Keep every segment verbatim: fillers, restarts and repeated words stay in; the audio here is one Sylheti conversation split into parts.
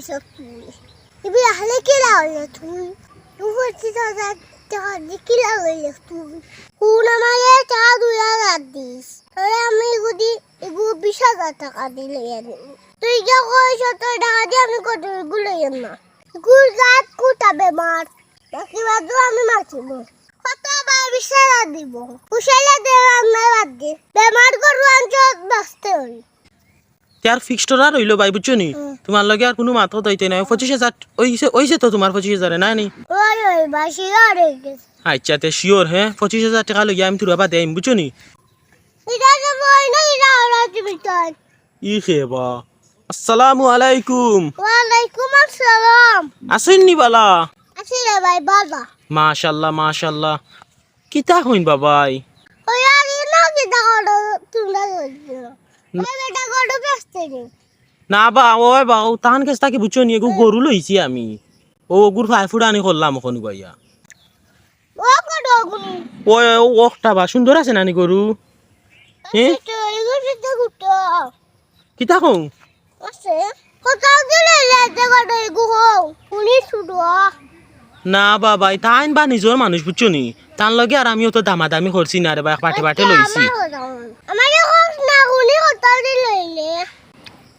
তুই। তুমি আসলে কিলা অইলে তুই? তুই পঁচিশ হাজার টেকা দি কিলা অইলে তুই? হুন আমারে টেকা দুই হাজার দিস। তাইলে আমি ইগু দি, ইগু বিশ হাজার টেকা দি লইয়া দিমু। তুই যে কইছ তোর টেকা দি আমি কত ইগু লইয়াম না। ইগুর গাত কুটা বেমার। বাকি বাদে আমি মাতিমু। কত ভাই বিশ হাজার দিমু। পুষাইলে দে, আমি বাদ দি। বেমার গরু আনছত বাঁচতে অই। তে আর fixed order অইলো ভাই, বুঝছো নি? হুম। তুমার লগে আর কুনু মাত কথা অইতে নায়। পঁচিশ হাজার অইছে, অইছে তো তুমার পঁচিশ হাজারে, নায় নি? ওই, ওই, বা, sure অই গেছে। আইচ্ছা, তে sure, হে? পঁচিশ হাজার টেকা লইয়া আমি তুরা বাদে আইমু, বুঝছো নি? ঠিক আছে, বই না, এটা ওরা তুমি তাই। ই কে বা? আসসালামু আলাইকুম। ওয়ালাইকুম আসসালাম। আছইন নি বালা? আছি রে ভাই, বালা। মাশাআল্লাহ, মাশাআল্লাহ। কিতা কইন বাবাই? ওই আর ই না কিতা করো, তুমরা করছো। না। ওই বেটা গরু বেচতে নি। না বা, ওই বা, ও তান গেছ থাকি বুঝছো নি, এগু হুম। গরু লইছি আমি। ও, ওগুর ফায় ফুড়ানি করলাম অখন উবাইয়া। ও গরু ওগুনি। ওই, ও, ওখটা বা, সুন্দর আছে নানি গরু? হে? আছে তো, এগু আছে তো গুটো। কিতা কও? আছে। কত দিন অইলে যে গরু এগু হও? উনি ছুটো। না বাবাই, তাইন বা নিজর মানুষ, বুঝছো নি? তান লগে আর আমি অত দামাদামি করছি না রে বা, এক পাটে পাটে আচ্ছা, লইছি। আমার কথা হুন। আমার এখন না, উনি কত দিন অইলে?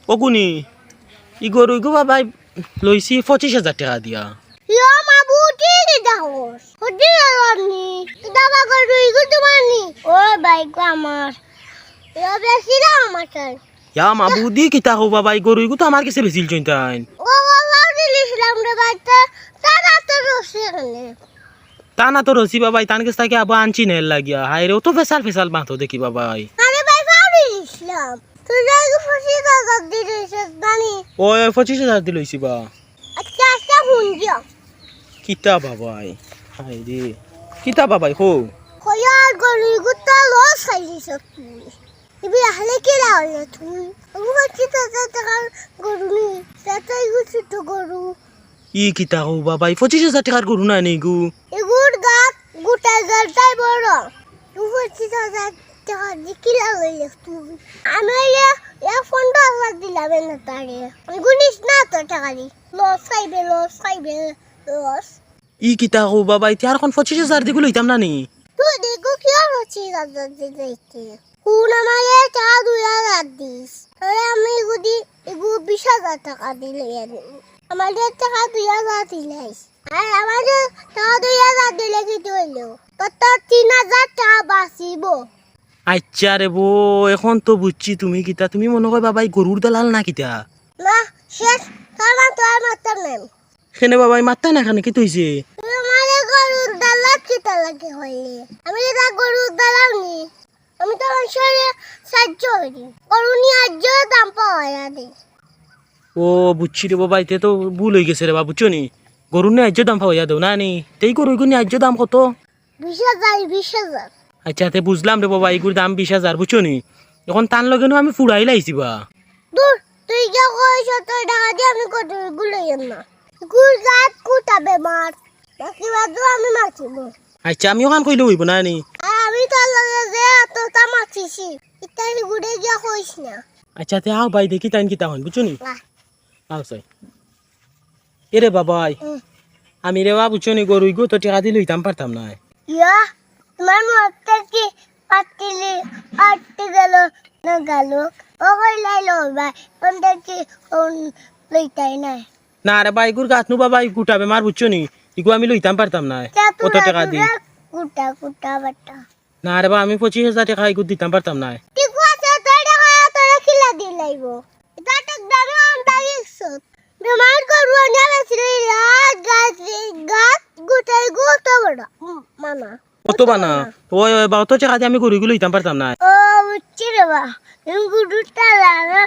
অগুনি, ই গরু ইগু বাবাই লইছি পঁচিশ হাজার টেকা দিয়া। ইয়া মাবুদি, কিতা কস? হদি আপনি? কিতা বা গরু ইগু তুমার নি? ও ভাই গো আমার। ইয়া বেশি না আমার চাই। ইয়া মাবুদি, কিতা কও বাবাই, গরু ইগু তো আমার গেছে বেচিলছইন তাইন। ও বাবা, দিলিছিলাম রে ভাই, তা, তা না তো রসে গেলে। তা না তো রসি বাবাই, তান গেছ থাকি আবো আনছি নে লাগিয়া। হায় রে, অত ফেসাল ফেসাল মাতো দেখি বাবাই। আরে ভাই, পাউরি ইসলাম। তুই যে আগে পঁচিশ হাজার দি লইছিস, জানি? ওই, ওই, পঁচিশ হাজার দি লইছি বা। আচ্ছা, আচ্ছা, হুন দিও। কিতা বাবাই? হায় রে। কিতা বাবাই, কও। কইয়ার গরু গুতা লস খাইলিস তুই। ইবি আহলে কিলা অইলে তুই? ও পঁচিশ হাজার টেকার গরু নি, তাতে ইগু ছোট গরু। ই কিতা কও বাবাই, পঁচিশ হাজার টেকার গরু নায় নি ইগু? ইগুর গাত গুটা গালটাই বড়। ও পঁচিশ হাজার টেকা দি কিলা অইলে তুই? আমি অইলে এক পনেরো হাজার দিলাম না তারে। আমি গুনিস না তো টেকা দি। লস খাইবে, লস খাইবে, লস। ই কিতা কও বাবাই, তে আর অখন পঁচিশ হাজার দি ইগু লইতাম না নি? তুই দেখো কি আর পঁচিশ হাজার দি যাইতে? কোন আমারে টেকা দুই হাজার দিস। তাইলে আমি ইগু দি, ইগু বিশ হাজার টেকা দি লইয়া দিমু। আমারে টেকা দুই হাজার দিলাইস। আর আমারে টেকা দুই হাজার দিলে কিতা অইলো? তোর তো তিন হাজার টেকা বাঁচিবো। আইচ্ছা রে বো, অখন তো বুঝছি তুমি কিতা। তুমি মনো কয় বাবাই গরুর দালাল না কিতা? না, শেষ। তার মাত্র আর মারতাম না আমি। কেনে বাবাই মারতায় না কেনে, কিতা অইছে? তুমি আমারে গরুর দালাল কিতা লাগি কইলে? আমি কিতা গরুর দালাল নি? আমি তো মানষরে সাহায্য করি। গরু ন্যায্য দাম পাওয়া যায়। ও, বুঝছি রে বাবাই, তে তো ভুল অইগেছে রে বা, বুঝছো নি? গরু ন্যায্য দাম পাওয়া যায় না নি? তেই গরু ইগু ন্যায্য দাম কত? বিশ হাজার, বিশ হাজার। আইচ্ছা, তে বুঝলাম রে বাবা, ইগুর দাম বিশ হাজার, বুঝছো নি? অখন তান লগে নু আমি ফুড়াই লাইছি বা। দূর, তুই কিতা কইছ, তোর টেকা দি আমি কত ইগু লইয়াম না। ইগুর গাত কুটা বেমার, বাকি বাদে আমি মাতিমু। আইচ্ছা, আমি অখান কইলে অইবো না নি? আর আমি তোর লগে যে অতটা মাতিছি, ইতা ইগুরে গিয়া কইস না। আইচ্ছা, তে আও বাই দেখি তাইন কিতা কইন, বুঝছো নি? না। আও চাই। এরে বাবাই, হুম। আমি রে বা বুঝছো নি, গরু ইগু তো টেকা দি লইতাম পারতাম না। ইয়া, তুমার মুখ থাকি পাতিলি, পাতি গেল না গেল? ও কইলাই লো ভাই, কোন থাকি কোন লইতাই নাই। না রে বা, ইগুর গাত নু বাবাই গুটা বেমার বুঝছো নি, ইগু আমি লইতাম পারতাম না। তে অত তুরা টেকা দি। তুরা গুটা, গুটা বাটা। না রে বা, আমি পঁচিশ হাজার টেকা ইগু দিতাম পারতাম না। ঠিক আছে, তোর টেকা তোরা কিলা দিলাইবো? এটা তো দামি আমদানি একশো। বেমার করবো না, বেশি রাত গাছ, গাছ গুটাই গো তো বড়। উম, মামা। অত বানা। ওই, ওই, বা, অত টেকা দি আমি গরু ইগু লইতাম পারতাম না। ও, বুঝছি রে বা। তুমি গরুর তালা না,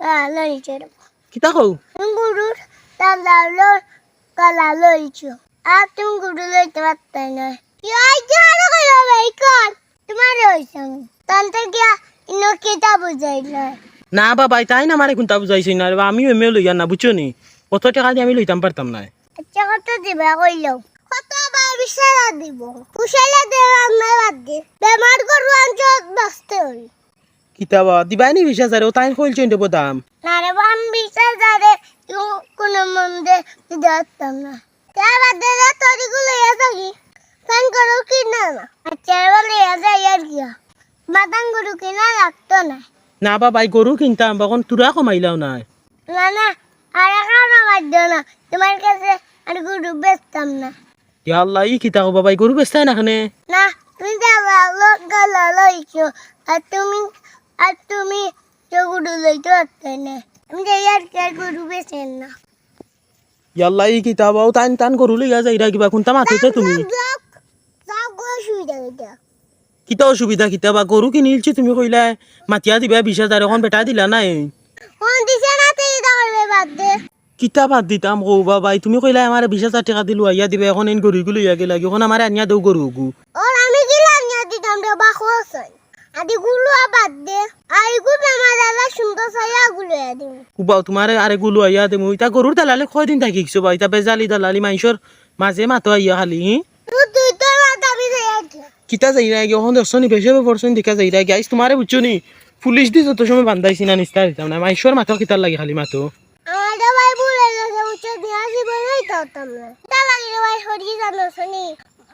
আ, লইছে রে বা। কিতা কও? তুমি গরুর তালা লো, তালা লইছো। আর তুমি গরু লইতে পারতাই না। ইয়া, ইয়া, আরো কইলো ভাই, কর। তুমারে কইছি আমি। তানতে গিয়া ইনো কিতা বুঝাইলা? না বাবাই, তাইন আমারে কুনতা বুঝাইছইন না রে বা, আমি এমনে লইয়ার না, বুঝছো নি? অত টেকা দি আমি লইতাম পারতাম না। আইচ্ছা, কত দিবা কইলাও? কত ভাই, বিশ হাজার দিমু। পুষাইলে দে, রান্না বাদ দে। বেমার গরু আনছত বাঁচতে অই। কিতা বা, দিবায় নি বিশ হাজারে? ও তাইন কইলছইন দেবো দাম। না রে বা, আমি বিশ হাজারে কুনু মন্দে দিতাম না। তার বাদে যে তরিগুলো ইয়া থাকি, তান গরু কিনা না। আচ্ছা, এবার লইয়া যাই আর কিয়া। বাদাম গরু কিনা লাগতো না। না বাবা, এই গরু কিনতাম, অখন তুরা কমাইলাও না। না, না, আর এখন আমার জন্য তোমার কাছে আর গরু বেচতাম না। ইয়া আল্লাহ, ই কিতা কও বাবা, এই গরু বেচতায় না কেনে? না, তুমি যে আমার লোক গেল লইছো, আর তুমি, আর তুমি যে গরু লইতে পারতে না। আমি যে আর কে গরু বেচেন না। ইয়াল্লা, ই কিতা বা, তান তান গরু লইয়া যাইরা কিবা, কুনটা মাততে তুমি? যাও, যাও, যাও, গো, অসুবিধা কিতা? কিতা অসুবিধা কিতা বা? গরু কিনিলছি তুমি কইলায়, মাতিয়া দিবা বিশ হাজার, অখন বেটা দিলা না এই। অখন দিছে না, তে কিতা করবে, বাদ দে। কিতা বাদ দিতাম কও বাবাই, তুমি কইলায় আমারে বিশ হাজার টেকা দি লইয়া দিবা, অখন এইন গরুগু লইয়া গেলাগি, অখন আমারে আনিয়া দেও গরুগু। অখন আমি কিলা আনিয়া দিতাম রে বা, কও চাই। আদি গুলুয়া বাদ দে। আইগু বেমার আলা সুন্দর চাইয়া গুলুয়া দিমু। উবাও, তুমারে আরেগু লইয়া দিমু। ইতা গরুর দালালি কয়দিন থাকি গেছো বা? ইতা বেজালি দালালি, মানষর মাঝে মাতো আইয়া খালি, হি? তুই, তুই তোর মাথা আমি যাই আর কি। কিতা যাইরাগি? অখন দেখছো নি, বেশি পড়ছো নি, দেখা যাইরাগি। আইজ তুমারে বুঝছো নি, পুলিশ দি যত সময় বান্ধাইছি না, নিস্তার দিতাম না। মানষর মাতো কিতার লাগি খালি মাতো? আমার তো ভাই ভুল অই গেছে, বুঝছো নি? আর জীবনে ইতা করতাম না। কিতা লাগি রে ভাই, হরি জানো শুনি?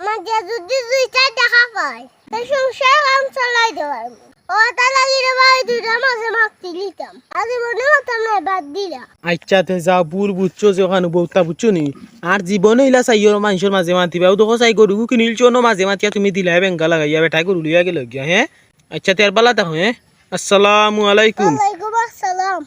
মাঝে যদি দুইটা দেখা পাই, তে সংসার কাম চালাই দিতাম পারমু। অতা লাগি রে ভাই, দুইটা মাঝে মাতি লিতাম। আর জীবনে মাতাম না, বাদ দিলা। আচ্ছা, তে যাও, ভুল বুঝছো যে অখানো বউতা, বুঝছো নি? আর জীবনে ইলা চাইও না মানষর মাঝে মাতিবা। অউ দেখো চাই গরুগু কিনিলছো না, মাঝে মাতিয়া তুমি দিলায় বেঙ্গা লাগাইয়া, বেটায় গরু লইয়া গেল গিয়া, হে? আচ্ছা, তে আর বালা থাকো, হে? আসসালামু আলাইকুম। ওয়ালাইকুম আসসালাম।